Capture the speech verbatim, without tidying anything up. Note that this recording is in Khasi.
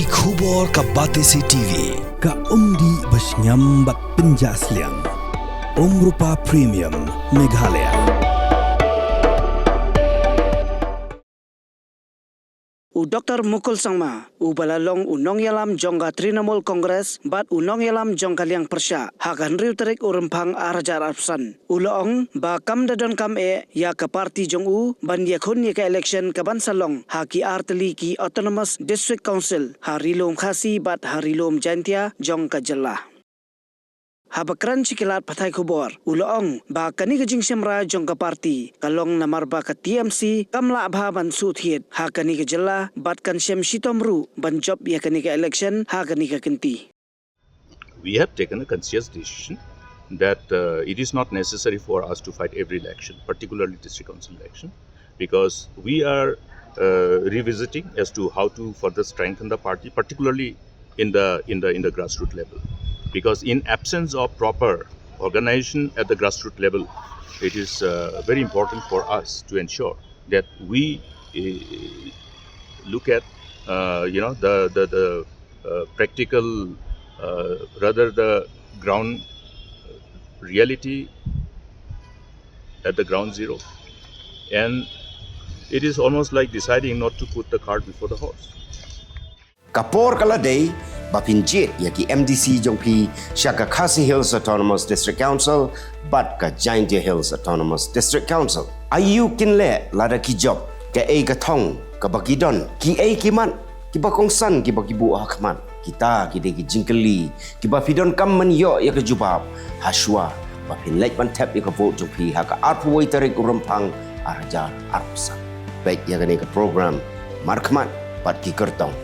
Ki khubor ka Batesi T V, ka umdih ba shngiam bad pynjah sliang. Umrupa Premium, Meghalaya. U Doktor Mukul Sangma, uba la long u nongïalam jong ka Trinamool Congress bad u nongïalam jong ka liang pyrshah, ha ka hynriew tarik u Rymphang ar hajar arphew san, u la ong ba kam da donkam eh ïa ka party jong u ban ïakhun ïa ka election kaban sa long ha ki artylli ki Autonomous District Council ha Ri Lum Khasi bad ha Ri Lum Jaintia jong ka jylla. Haba kren sha ki lad pathai khubor, u la ong ba kane ka jingshim rai jong ka party ka long namar ba ka T M C kam lah bha ban shu thied ha kane ka jylla bad kan shim shitom ruh ban jop ïa kane ka election ha kane ka kynti. We have taken a conscious decision that uh, it is not necessary for us to fight every election, particularly district council election, because we are uh, revisiting as to how to further strengthen the party, particularly in the in the in the grassroots level, because in absence of proper organization at the grassroots level, it is uh, very important for us to ensure that we uh, look at uh, you know the the, the uh, practical, uh, rather the ground reality at the ground zero, and it is almost like deciding not to put the cart before the horse. Ka por ka la dei ba phin jied ïa ki M D C jong phi sha ka Khasi Hills Autonomous District Council bad ka Jaintia Hills Autonomous District Council. Aïu kin leh lada ki jop, kaei ka thong kaba ki don, kiei ki mat kiba kongsan kiba ki buh ha khmat? Kita ki dei ki jingkylli kiba phi donkam ban ïoh ïa ka jubab ha shuwa ba phin leit ban thep ïa ka vote jong phi ha ka arphew wei tarik u Rymphang ar hajar arphew san. Peit ïa kane ka program markhmat bad ki kyrtong.